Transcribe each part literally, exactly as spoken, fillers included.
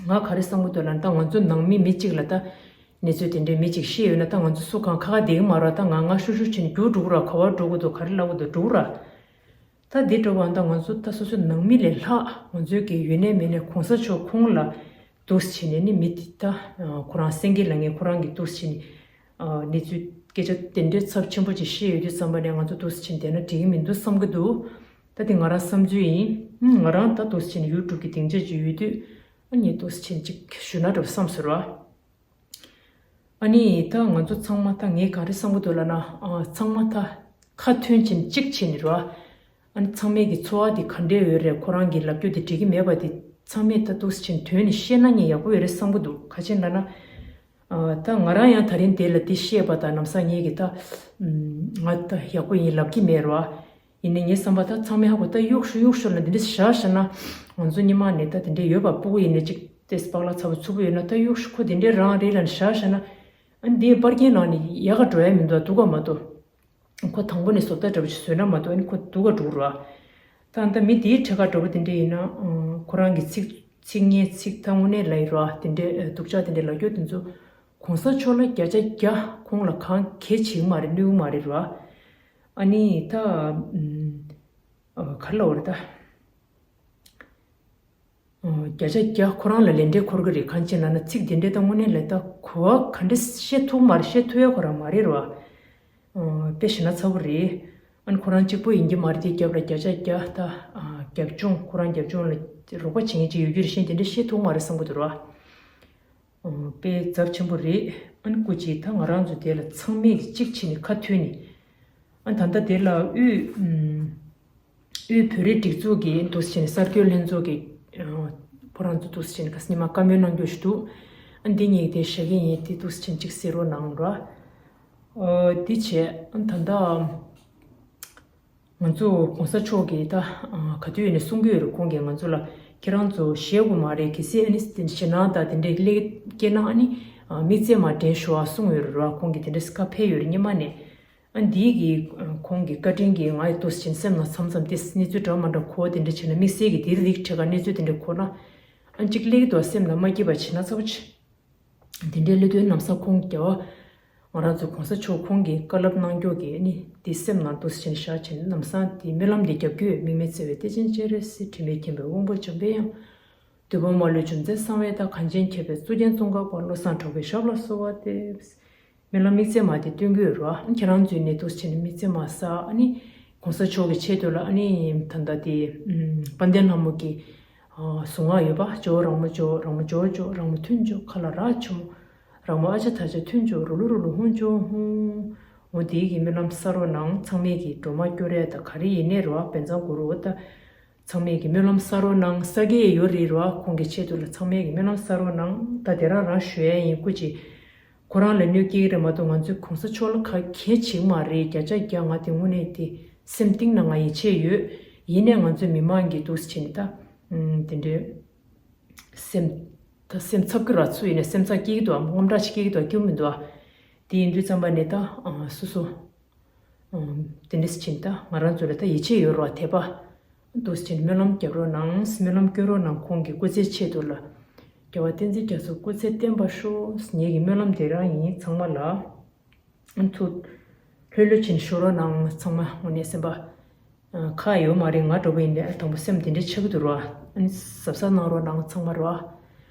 ང་ག་རེ་བསམ་གྱི་འདུག་ལབ་ན། ད་ང་ཚོ་ནང་མི་མི་གཅིག་ལ་ད་གནས་ཚུལ་དེ་འདྲའི་མི་གཅིག་ཤེས་ཡོད་ན། ད་ང་ཚོ་སུ་གང་ཁ་ཁ་བསྡད་ཀྱི་མ་རེད་བ། ད་ང་ང་ཤུ་ཤུ་བྱས་ནས་རྒྱུགས་འགྲོ་གི་རེད། ག་པར་འགྲོ་གི་འདུག་ག་རེ་ལབ་གི་འདུག་འགྲོ་གི་རེད། ད་འདི་འདྲ་བོ་ད་ང་ཚོ་ད་སོ་སོའི་ནང་མི་ལས་ལྷག་ང་ཚོའི་གི་ཡོད་ནའི་མེད་ནའི་གོང་ས་མཆོག་ཁོང་ལ་འདུག་སེ་བྱས་ནས་ནི། མི་དེ་ད་ཁོ་རང་སེང་གེ་ལབ་མཁན་ཁོ་རང་གིས་འདུག་སེ་བྱས་ནས་གནས་ཚུལ་སྐད་ཆ་དེ་འདྲའི་ཚབས་ཆེན་པོ་ཅིག་བཤད་ཡོད་དུས་ཙམ་པ་ནས། ང་ཚོ་འདུག་སེ་བྱས་ནས་བསྡད་ན་འགྲིག་གི་མི་འདུག་བསམ་གྱི་འདུག་ད་དེ་ང་རང་བསམ་ཚུལ་ཡིན། ང་རང་ད་འདུག་སེ་བྱས་ནས་ཡུ་ཊུབ་གི་སྡིངས་ཆ་ཅིག་ཡོད་དུས། ཨ་ནི་འདུག་སེ་བྱས་ནས་ཅིག་ཞུ་ན་འདྲ་བསམ་སོང་ར། ཨ་ནི་ད་ང་ཚོ་ཚང་མ་ད་ངས་ག་རེ་བསམ་གྱི་འདུག་ལབ་ན། ཨ། ཚང་མ་ད་ཁ་མཐུན་བྱས་ནས་གཅིག་བྱས་ནས་ར། ཨ་ནི་ཚང་མས་ཀྱི་ཚོར་བ་དེ་ག་འདྲས་ཡོད་རེད། ཁོ་རང་གི་ལབ་རྒྱུ་དེ་འགྲིག་གི་མེད་པ་དེ་ཚང་མས་ད་འདུག་སེ་བྱས་ནས་དོན་ནི་བཤད་ན་ངས་ཡག་པོ་ཡོད་རེད་བསམ་གྱི་འདུག་ག་ཅི་ལབ་ན། ཨ། ད་ང་རང་ཡང་ད་རིང་དེ་ལ་དེ་བཤད་པ་དང་ལམ་སང་ངས་ཀྱི་ད། ཨམ། ང་ད་ཡག་པོ་ཡིན་ལབ་ཀྱི་མེད་ར། ཡིན་ནའི་ངའི་བསམ་པ་ད་ཚང་མས་ཧ་གོ། ད་གཡུག་ཞོག་གཡུག་ཞོག་ལ་འདི་འདྲ་བཞག་བཞག་ན། ང་ཚོ་སྔོན་མ་ནས་ད་དེ་འདྲ་ཡོད་པ། སྤུ་གུ་ཡིན་ནའི་ཅིག་ཏེ་སྤག་ལག་ཚ་པོ་ཚུ་པོ་ཡོད་ན། ད་གཡུག་ཞོག་ཁོ་དེ་འདྲ་རང་རེད་ལབ་ནས་བཞག་བཞག་ན། ཨ་ནི་དེའི་པར་རྒྱན་ནང་ནས་ཡག་ག་འགྲོ་ཡ་མི་འདུག་སྡུག་ག་མ་གཏོགས། ཁོ་དང་པོ་ནས་བཟོ་ལྟ་འདྲ་པོ་ཞིག་བཟོས་ན་མ་གཏོགས། ཨ་ནི་ཁོ་སྡུག་ག་འགྲོ་གི་རེད་བ། ད་ད་མི་དེའི་ཕྲད་ཀ་འདྲ་པོ་དེ་འདྲ་ཡིན་ན། ཨ། ཁོ་རང་གི་ཚིག་ཚིག་ངན་ཚིག་ད་དངོས་གནས་ལབ་ཡིན་ར། དེ་འདྲའི་སྡུག་ཅག་དེ་འདྲ་ལབ་རྒྱུ་དེ་ཚོ་གོང་ས་མཆོག་ལ་བརྒྱ་ཆ་བརྒྱ་ཁོང་ལ་གང་གལ་ཆེ་གི་མ་རེད། གནོད་གི་མ་རེད་ར། ཨ་ནི་ད། ཨམ། ཨ། ག་རེ་ལབ་དགོས་རེད་ད། ཨ། བརྒྱ་ཆ་བརྒྱ་ཁོ་རང་ལ་ལན་འདྲེ་འཁོར་གི་རེད། གང་ཅི་ལབ་ན་ཚིག་དེ་འདྲའི་ད་དངོས་གནས་ལ་ད་གོ་བ་ག་འདྲ་བཤད་ཐུབ་མ་རེད། བཤད་ཐུབ་ཡ་ཁོ་རང་མ་རེད་ར། ཨ། དཔེ་བཞག་ན་ཚ་པོ་རེད། ཨ་ནི་ཁོ་རང་གཅིག་པོ་ཡིན་གྱི་མ་རེད། དེའི་རྒྱབ་ལ་བརྒྱ་ཆ་བརྒྱ་ད། ཨ། རྒྱབ་ལྗོངས། ཁོ་རང་རྒྱབ་ལྗོངས་ལ་རོགས་པ་བྱེད་མཁན་ཅིག་ཡོད་རྒྱུ་རེད། གཞན་དེ་འདྲ་བཤད་ཐུབ་མ་རེད་བསམ་གྱི་འདུག་ར། ཨ། དཔེ་ཚབས་ཆེན་པོ་རེད། ཨ་ནི་སྐུ་མཁྱེན། ད་ང་རང་ཚོ་དེ་ལ་ཚང་མས་གཅིག་བྱས་ནས་ཁ་མཐུན་ནས། ཨ། ད་ལྟ་དེ་ལ་དབུས། ཨམ། དབུས་བོད་རིགས་སྒྲིག་འཛུགས་ཀྱི་འདུག་སེ་བྱས་ནས་གསར་འགོད་ལྷན་ཚོགས་ཀྱི། ཨ། ཁོ་རང་ཚོ་འདུག་སེ་བྱས་ནས་ཁ་སང་ཉི་མ་བཀའ་མོལ་གནང་རྒྱུ་ཞིག་འདུག་ཨ། འདི་ངས་དེ་བཞག་གི་ཡིན། དེ་འདུག་སེ་བྱས་ནས་གཅིག་གཟིགས་རོགས་གནང་ར། ཨ། འདི་བྱས། ཨ། ད་ལྟ། ང་ཚོ་གོང་ས་མཆོག་གིས་ད། ཨ། ག་དུས་ཡིན་ནའི་གསུང་གི་ཡོད་རེད། ཁོང་གིས་ང་ཚོ་ལ་ཁྱེད་རང་ཚོ་ཞེད་དགོས་མ་རེད། གལ་སྲིད་ཨ་ནི་ཞེད་སྣང་དང་དེ་འདྲའི་སླེབས་སྐྱེས་ན་ཨ་ནི། ཨ། དམིགས་བརྩེ་མར་འགྲན་ཤོག་ཨ་གསུངས་ཡོད་རེད་ར། ཁོང་གིས་དེ་འདྲ་ཞིག་བཀའ་ཕེབས་ཡོད་རེད། སྔོན་མ་ནས། ཨ། འདིའི་གི། ཨ། ཁོང་གི་བཀའ་དྲིན་གྱིས་ང་ཡི་འདུག་སེ་བྱས་ནས་སེམས་ནང་མཚམས་མཚམས་དེ་གནས་ཚུལ་འདྲ་མ་འདྲ་གོ་བ་དེ་འདྲ་བྱས་ན། དམིགས་བསལ་གྱི་དེ་རིགས་ཕྲད་ཀ་གནས་ཚུལ་དེ་འདྲ་གོ་ན། ཨ། གཅིག་སླེབས་ཀྱི་འདུག་སེམས་ནང་མ་སྐྱིད་པ་བྱེད་ན་ཚ་པོ་ཆེ། དེ་འདྲའི་སླེབས་དུས་ལམ་སང་ཁོང་རྒྱལ་བ་ང་རང་ཚོ་གོང་ས་མཆོག་ཁོང་གིས་བཀའ་སློབ་གནང་རྒྱུ་གི་ནི་དེ་སེམས་ནང་འདུག་སེ་བྱས་ནས་བཞག་བྱས་ནས། ལམ་སང་དེ་སྨོན་ལམ་དེ་རྒྱབ་ཀྱི་ཡོད། དམིགས་མེད་བརྩེ་བའི་གཏེར་ཆེན་སྤྱན་རས་གཟིགས། དྲི་མེད་མཁྱེན་པའི་དབང་པོ་འཇམ་དཔལ་དབྱངས། བདུད་དཔུང་མ་ལུས་འཇོམས་མཛད་གསང་བའི་བདག་གངས་ཅན་མཁྱེན་པའི་གཙུག་རྒྱན་ཙོང་ཁ་པ། བློ་བཟང་གྲགས་པའི་ཞབས་ལ་གསོལ་བ་འདེབས། སྨོན་ལམ་དམིགས་བརྩེ་མ་དེ་སྟོན་གྱི་ཡོད་རེད་བ། ཁྱེད་རང་ཚོས་ནི་འདུག་སེ་བྱས་ནས་དམིགས་བརྩེ་མ་བསགས། ཨ་ནི་གོང་ས་མཆོག་གི་ཆེད་དུ་ལ། ཨ་ནི་ད་ལྟ་དེ། ཨམ། དཔལ་ལྡན་ལྷ་མོ་གི། ཨ། གཟུངས་སྔགས་ཡོད་པ། ཇོ་བོ་རང་མོ་ཇོ། རང་མོ་ཇོ་ཇོ། རང་མོ་ཐུན་ཇོ། ཁ་ལ་ར་ཆུ་མོ། རང་མོ་ཨ་ཅ་ཐ་ཅ་ཐུན་ཇོ། རུ་ལུ་རུ་ལུ་ཧུན་ཇོ་ཧུན། འོ་དེའི་གི་སྨོན་ལམ་བསགས་རོགས་གནང་། ཚང་མས་གི་སྒྲོལ་མ་སྐྱོར་ཡས་དང་ག་རེ་ཡིན་ནའི་རེད་བ། བཛྲ་གུ་རུ། འོ་ད། ཚང་མས་ཀྱི་སྨོན་ལམ་བསགས་རོགས་གནང་། བསགས་ཀྱི་ཡོད་རེད་ར། ཁོང་གི་ཆེད་དུ་ལ་ཚང་མས་ཀྱི་སྨོན་ལམ་བསགས་རོགས་གནང་། ད་དེ་རང་རང་ཞུ་ཡ་ཡིན། སྐུ་མཁྱེན། ཁོ་རང་ལ་གནོད་སྐྱེལ་གྱི་རེད་མ་གཏོགས། ང་ཚོའི་གོང་ས་མཆོག་ལ་ག་གལ་ཆེ་གི་མ་རེད། བརྒྱ་ཆ་བརྒྱ་ང་དེ་དངོས་གནས་དེ་སེམས་གཏིང་ནས་ང་ཡིད་ཆེས་ཡོད། ཡིན་ནའི་ང་ཚོའི་མི་མང་གིས་འདུག་སེ་བྱས་ནས་ད། ཨམ། དེ་འདྲའི་སེམས། ད་སེམས་འཚབ་ཀྱི་ར། སུ་ཡིན་ནའི་སེམས་འཚབ་སྐྱེ་གི་འདུག་ཨ། དངངས་སྐྲག་ཅིག་སྐྱེ་གི་འདུག་ཨ། སྐྱེ་གི་མི་འདུག་ཨ། དེ་ཡིན་དུས་ཙམ་པ་ནས་ད། ཨ། སོ་སོ། ཨམ། དེ་འདྲ་ཞིག་ད་ང་རང་ཚོ་ལ་ད་ཡིད་ཆེས་ཡོད་རོགས། དད་པ་འདུག་སེ་བྱས་ནས་སྨོན་ལམ་རྒྱབ་རོགས་གནང་། སྨོན་ལམ་སྐྱོར་རོགས་གནང་། ཁོང་གི་སྐུ་ཚེའི་ཆེད་དུ་ལ། རྒྱལ་བ་བསྟན་འཛིན་རྒྱ་མཚོ་སྐུ་ཚེ་བརྟན་པར་ཤོག། ངེད་ཀྱི་སྨོན་ལམ་དེ་རང་ཡིན། ཚང་མ་ལ། ཨ། ཐུགས་ལྷོད་ལྷོད་བྱས་ནས་བཞུགས་རོགས་གནང་། ཚང་མ་དངོས་གནས་སེམས་པ། ཨ། ཁག་ཡོད་མ་རེད། ང་འདྲ་པོ་ཡིན་ནའི་དང་པོ་སེམས་དེ་འདྲ་ཆགས་ཀྱི་འདུག་ར། ཨ་ནི་གཟབ་གཟབ་གནང་རོགས་གནང་། ཚང་མ་ར།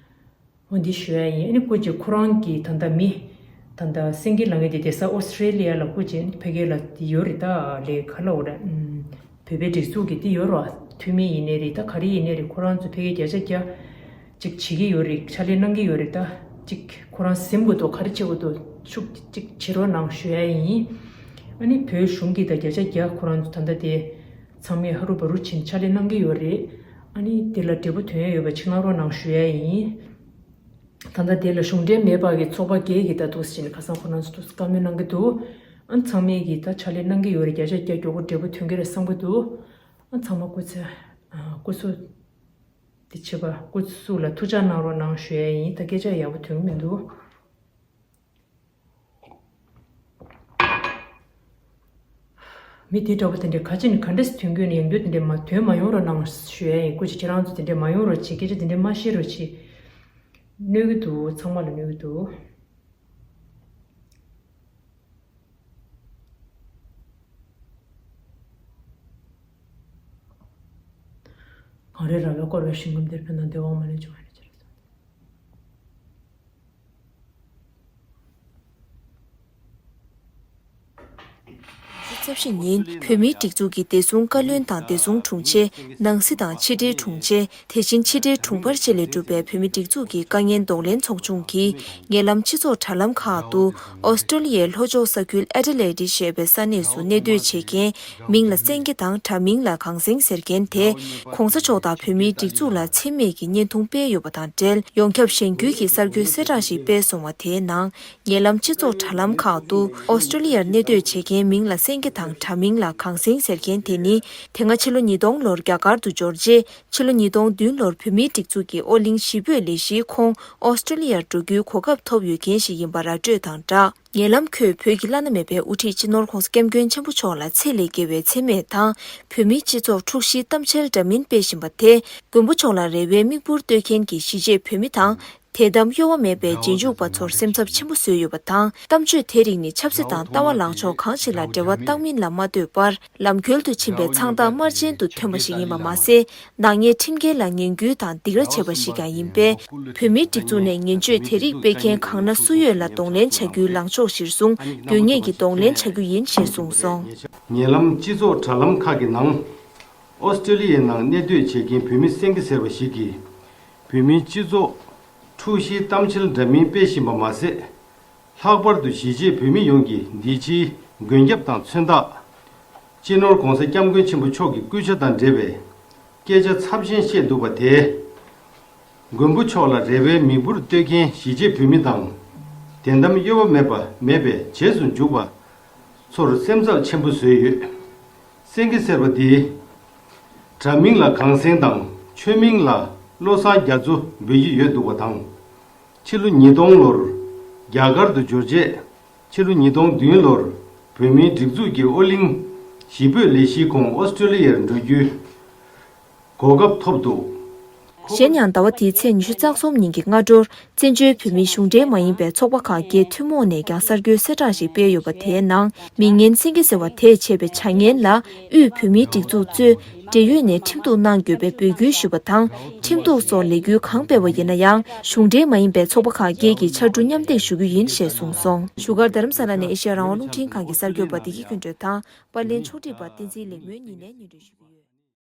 འོ་འདི་ཞུ་ཡ་ཡིན། ཨ་ནི་སྐུ་མཁྱེན་ཁོ་རང་གིས་ད་ལྟ་མི། ད་ལྟ་སེང་གེ་ལབ་མཁན་དེ་བསྡད་ས་ཨོ་སི་ཀྲེ་ལི་ཡ་ལ། སྐུ་མཁྱེན་ཕ་གི་ལ་དེ་ཡོད་རེད། ད་ལས་ག་ལབ་དགོས་རེད། ཨམ། བོད་པའི་སྒྲིག་འཛུགས་ཀྱི་དེ་ཡོད་རེད་བ། འཐུས་མི་ཡིན་ནའི་རེད། ད་ག་རེ་ཡིན་ནའི་རེད། ཁོ་རང་ཚོ་ཕ་གི་བརྒྱ་ཆ་བརྒྱ་ཅིག་བྱེད་ཀྱི་ཡོད་རེད། ཕྱག་ལས་གནང་གི་ཡོད་རེད། ད་ཅིག་ཁོ་རང་ཟིན་དགོས་འདུག་ག་རེ་བྱེད་དགོས་འདུག་ཤུགས་ཅིག་བྱེད་རོགས་གནང་ཞུ་ཡ་ཡིན། ཨ་ནི་བོད་གཞུང་གིས་ད་བརྒྱ་ཆ་བརྒྱ་ཁོ་རང་ཚོ་ད་ལྟ་དེ་ཚང་མས་ཧ་རུ་བ་རུ་བྱས་ནས་ཕྱག་ལས་གནང་གི་ཡོད་རེད། ཨ་ནི་དེ་ལ་འབྲས་བུ་ཐོན་ཡ་ཡོད་པ་ཅིག་གནང་རོགས་གནང་ཞུ་ཡ་ཡིན། ད་ལྟ་དེ་ལ་གཞུང་འབྲེལ་མེད་པ་གི་ཚོགས་པ་བརྒྱད་ཀྱིས་ད་འདུག་སེ་བྱས་ནས་ཁ་སང་ཁོ་རང་ཚོ་འདུག་སེ་བཀའ་མོལ་གནང་གི་འདུག་ཨ། ཚང་མས་ཀྱིས་ད་ཕྱག་ལས་གནང་གི་ཡོད་རེད། བརྒྱ་ཆ་བརྒྱ་མགྱོགས་པོ་འབྲས་བུ་ཐོན་གི་རེད་བསམ་གི་འདུག་ཨ། ཚང་མ་སྐུ་ཚེ། ཨ། སྐུ་གཟུགས་དེ་བྱེད་པ། སྐུ་གཟུགས་ལ་ཐུགས་ཅག་གནང་རོགས་གནང་ཞུ་ཡ་ཡིན། ད་སྐད་ཆ་ཡག་པོ་ཐོན་གི་མི་འདུག་མི་དེ་འདྲ་པོ་དེ་འདྲ་ག་ཅི་ནས་ག་འདྲས་སེ་ཐོན་དགོས་ནས། ཡང་བསྐྱར་དེ་འདྲས་མ་ཐོན་མ་ཡོང་རོགས་གནང་ཞུ་ཡ་ཡིན། སྐུ་མཁྱེན་ཁྱེད་རང་ཚོ་དེ་འདྲས་མ་ཡོང་རོགས་བྱེད། སྐད་ཆ་དེ་འདྲས་མ་བཤད་རོགས་བྱེད། གནོད་ཀྱི་འདུག་ཚང་མ་ལ་གནོད་ཀྱི་འདུག་གངས་རི་ར་བས་བསྐོར་བའི་ཞིང་ཁམས་འདིར། ཕན་དང་བདེ་བའང་མ་ལུས་འབྱུང་བའི་ཕྱིར། རྩ་བཞི་ཉིན་བོད་མིའི་སྒྲིག་འཛུགས་ཀྱི་བདེ་སྲུང་བཀའ་བློན་དང་བདེ་སྲུང་དྲུང་ཆེ། ནང་སྲིད་དང་ཕྱི་འབྲེལ་དྲུང་ཆེ། དེ་བཞིན་ཕྱི་འབྲེལ་དྲུང་འཕར་བཅས་ལས་གྲུབ་པའི་བོད་མིའི་སྒྲིག་འཛུགས་ཀྱི་དཀའ་ངལ་གདོང་ལེན་ཚོགས་ཆུང་གིས། ཉེ་ལམ་སྤྱི་ཚོགས་དྲ་ལམ་ཁག་ཏུ། ཨོ་སི་ཀྲོ་ལི་ཡའི་ལྷོ་ཕྱོགས་ས་ཁུལ་ཨེ་ཌི་ལེ་ཌི་ཞེས་པའི་ས་གནས་སུ་གནས་སྡོད་བྱེད་མཁན། མིང་ལ་སེང་གེ་དང་དྲ་མིང་ལ་གངས་སེང་ཟེར་མཁན་དེ། ༸གོང་ས་མཆོག་དང་བོད་མིའི་སྒྲིག་འཛུགས་ལ་མཚན་སྨད་ཀྱི་བརྙན་ཐུང་སྤེལ་ཡོད་པ་དང་འབྲེལ། ཡོངས་ཁྱབ་གཞེན་སྐུལ་གྱི་གསར་འགྱུར་གསལ་བསྒྲགས་ཤིག་སྤེལ་སོང་བ་དེའི་ནང་། ཉེ་ལམ་སྤྱི་ཚོགས་དྲ་ལམ་ཁག་ཏུ། ཨོ་སི་ཀྲོ་ལི་ཡར་གནས་སྡོད་བྱེད་མཁན། མིང་ལ་སེང་གེ་དང་དྲ་མིང་ལ་གངས་སེང་ཟེར་མཁན་དེ་ནི། དེ་སྔ་ཕྱི་ལོ་ཉིས་སྟོང་ལོར་རྒྱ་གར་དུ་འབྱོར་རྗེས། ཕྱི་ལོ་ཉིས་སྟོང་བདུན་ལོར་བོད་མིའི་སྒྲིག་འཛུགས་ཀྱི་ཨོ་གླིང་གཞིས་སྤོས་ལས་གཞིའི་ཁོངས་ཨོ་སི་ཀྲོ་ལི་ཡར་འགྲོ་རྒྱུའི་གོ་སྐབས་ཐོབ་ཡོད་མཁན་ཞིག་ཡིན་པ་ར་སྤྲོད་དང་སྦྲགས། ཉེ་ལམ་ཁོས་བོད་ཀྱི་བླ་ན་མེད་པའི་དབུ་ཁྲིད་སྤྱི་ནོར་ྋགོང་ས་ྋསྐྱབས་མགོན་ཆེན་པོ་མཆོག་ལ་ཚད་ལས་བརྒལ་བའི་མཚན་སྨད་དང་། བོད་མིའི་སྤྱི་ཚོགས་འཁྲུག་གཞིའི་གཏམ་འཆལ་འདྲ་མིན་སྤེལ་བཞིན་པ་དེས། མགོན་པོ་མཆོག་ལ་རེ་བའི་མིག་འབུར་གཏོད་མཁན་གྱི་གཞིས་བྱེས་བོད་མི་དང་། དད་དམ་གཡོ་བ་མེད་པའི་རྗེས་འཇུག་པ་ཚོར་སེམས་འཚབ་ཆེན་པོ་བཟོས་ཡོད་པ་དང་། གཏམ་བརྗོད་དེའི་རིགས་ནི་ཆབ་སྲིད་དང་ལྟ་བ་ལངས་ཕྱོགས་གང་ཞིག་ལ་འབྲེལ་བ་བཏང་མིན་ལ་མ་ལྟོས་པར། ལམ་འཁྱོལ་དུ་ཕྱིན་པའི་མཚང་རྟགས་དམར་རྗེན་དུ་ཐོན་པ་ཞིག་ཡིན་པ་མ་ཟད། ནག་ཉེས་ཁྲིམས་འགལ་ལ་ངན་སྐུལ་དང་སྡིགས་ར་བྱས་པ་ཞིག་ཀྱང་ཡིན་པས། བོད་མིའི་སྒྲིག་འཛུགས་ནས་ངན་བྱུས་དེ་རིགས་སྤེལ་མཁན་གང་ན་སུ་ཡོད་ལ་གདོང་ལེན་བྱ་རྒྱུའི་ལངས་ཕྱོགས་གཞིར་བཟུང་། དགོས་ངེས་ཀྱི་གདོང་ལེན་བྱ་རྒྱུ་ཡིན་ཞེས་གསུངས་སོང་། ཉེ་ལམ་སྤྱི་ཚོགས་དྲ་ལམ་ཁག་གི་ནང་། ཨོ་སི་ཀྲོ་ལི་ཡའི་ནང་གནས་སྡོད་བྱེད་མཁན་བོད་མི་སེང་གེ་ཟེར་བ་ཞིག་གིས། བོད་མིའི་སྤྱི་ཚོགས་འཁྲུག་གཞིའི་གཏམ་འཆལ་འདྲ་མིན་སྤེལ་བཞིན་པ་མ་ཟད། ལྷག་པར་དུ་གཞིས་བྱེས་བོད་མི་ཡོངས་ཀྱིས་འདི་ཕྱིའི་མགོན་སྐྱབས་དང་མཚོན་རྟགས། སྤྱི་ནོར་༸གོང་ས་༸སྐྱབས་མགོན་ཆེན་པོ་མཆོག་གི་སྐུ་ཕྱྭ་དང་འབྲེལ་བའི་སྐད་ཆ་ཚབས་ཆེན་བཤད་འདུག་པ་དེས། མགོན་པོ་མཆོག་ལ་རེ་བའི་མིག་འབུར་གཏོད་མཁན་གཞིས་བྱེས་བོད་མི་དང་། དད་དམ་གཡོ་བ་མེད་པ་མེད་པའི་རྗེས་སུ་འཇུག་པ་ཚོར་སེམས་འཚབ་ཆེན་པོ་བཟོས་ཡོད། སེང་གེ་ཟེར་བ་འདིས། དྲ་མིང་ལ་གངས་སེང་དང་ཆོས་མིང་ལ་བློ་བཟང་རྒྱ་མཚོ་འབོད་ཀྱི་ཡོད་འདུག་པ་དང་། ཕྱི་ལོ་ཉིས་སྟོང་ལོར་རྒྱ་གར་དུ་འབྱོར་རྗེས། ཕྱི་ལོ་ཉིས་སྟོང་བདུན་ལོར་བོད་མིའི་སྒྲིག་འཛུགས་ཀྱི་ཨོ་གླིང་གཞིས་སྤོས་ལས་གཞིའི་ཁོངས་ཨོ་སི་ཀྲོ་ལི་ཡར་འགྲོ་རྒྱུའི་གོ་སྐབས་ཐོབ་འདུག། གཞན་ཡང་ཟླ་བ་འདིའི་ཚེས་ཉི་ཤུ་རྩ་གསུམ་ཉིན་གྱི་སྔ་དྲོར། བཙན་བྱོལ་བོད་མིའི་གཞུང་འབྲེལ་མ་ཡིན་པའི་ཚོགས་པ་ཁག་བརྒྱད་ཐུན་མོང་ནས་ཀྱང་གསར་འགྱུར་གསལ་བསྒྲགས་ཤིག་སྤེལ་ཡོད་པ། དེའི་ནང་། མི་ངན་སེང་གེ་ཟེར་བ་དེས་བྱས་པའི་བྱ་ངན་ལ། དབུས་བོད་མིའི་སྒྲིག་འཛུགས་གཙོས། འབྲེལ་ཡོད་ནས་ཁྲིམས་གཏུག་གནང་དགོས་པའི་འབོད་སྐུལ་ཞུས་པ་དང་། ཁྲིམས་གཏུག་སོགས་ལས་འགུལ་གང་སྤེལ་བ་ཡིན་ན་ཡང་། གཞུང་འབྲེལ་མ་ཡིན་པའི་ཚོགས་པ་ཁག་བརྒྱད་ཀྱིས་ཕྱར་གྲུ་མཉམ་འདེགས་ཞུ་རྒྱུ་ཡིན་ཞེས་གསུངས་སོང་། བཞུགས་སྒར་རྡ་རམ་ས་ལ་ནས་ཨེ་ཤེ་ཡ་རང་དབང་རླུང་འཕྲིན་ཁང་གི་གསར་འགོད་པ་བདེ་སྐྱིད་ཀུན་སྒྲོན་དང་། པར་ལེན་ཕྱོགས་སྒྲིག་པ་བསྟན་འཛིན་ལེགས་སྨོན་གཉིས་ནས་སྙན་སྒྲོན་ཞུ་རྒྱུ།